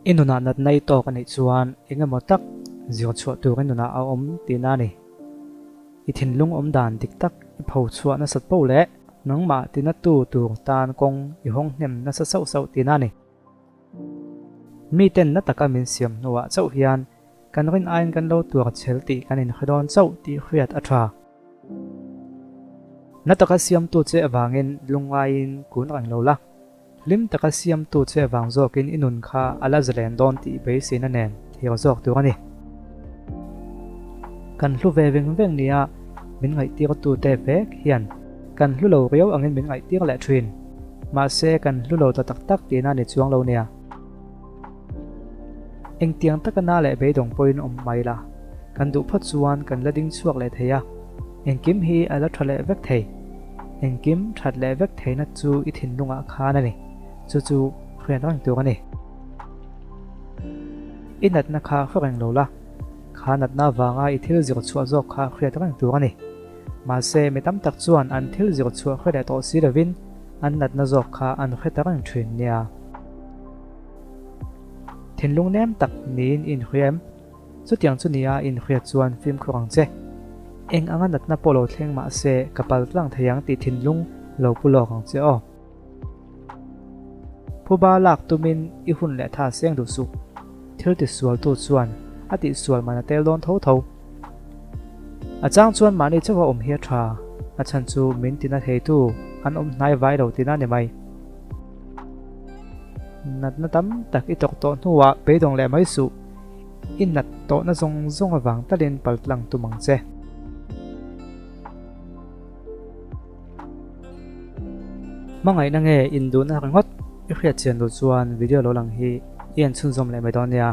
I nunah natna i tawk a nih chuan eng emaw tak zir chhuah tur i nunah a awm tihna a ni. I thinlung awm dan dik tak i pho chhuah nasat poh leh nangmah tinatu tur tan kawng i hawng hnem nasa sauh sauh tihna a ni. Miten na taka min siam hnuah chauh hian kan rin aiin kan lo tuar chhel tih kan inhre dawn chauh tih hriat a tha. Na taka siamtu che avangin lungngaiin kun reng lo la, hlim taka siamtu che avang zawkin i nun kha a la zalen dawn tih beiseina nen thir zawk tur a ni. Kan hlu ve veng veng nia min ngaihtirtute vek hian kan hlu lo riau angin min ngaihtir leh thin. Mahse kan hlu lo ta tak tak tihna ni chuang lo nia. Engtiang taka na leh beidawng pawhin awm mai la, kan duh phawt chuan kan la ding chhuak leh thei a, engkim hi a la tha leh vek thei. Engkim that leh vek theihna chu i thinlungah khan a ni, chu chu hriat reng tur a ni. I natna kha hre reng lo la, kha natna vanga i thil zir chhuah zawk kha hriat reng tur a ni. Mahse, mi tam tak chuan an thil zir chhuah hre leh tawh si lovin an natna zawk kha an hre ta reng thin nia. Thinlung nem tak niin i inhria em? Chutiang chu nia i inhriat chuan fimkhur ang che. Eng anga natna pawh lo thleng mah se ka pal tlang thei ang tih thinlung lo pu lawk ang che aw. Phuba lak tumin i hun leh tha seng duh suh. Thil tisualtu chuan a tihsual man a tel dawn tho tho. A chang chuan mahni chauha awm hi a tha, a chhan chu min tina theitu an awm hnai vai lo tina ni mai. Natna tam tak i tawk tawh hnuah beidawng leh mai suh, i nat tawhna zawng zawng avang talin paltlang tum ang che. Hmangaihna nge induhna ringawt i hriat chian duh chuan video lo lang hi i en chhunzawm leh mai dawn nia.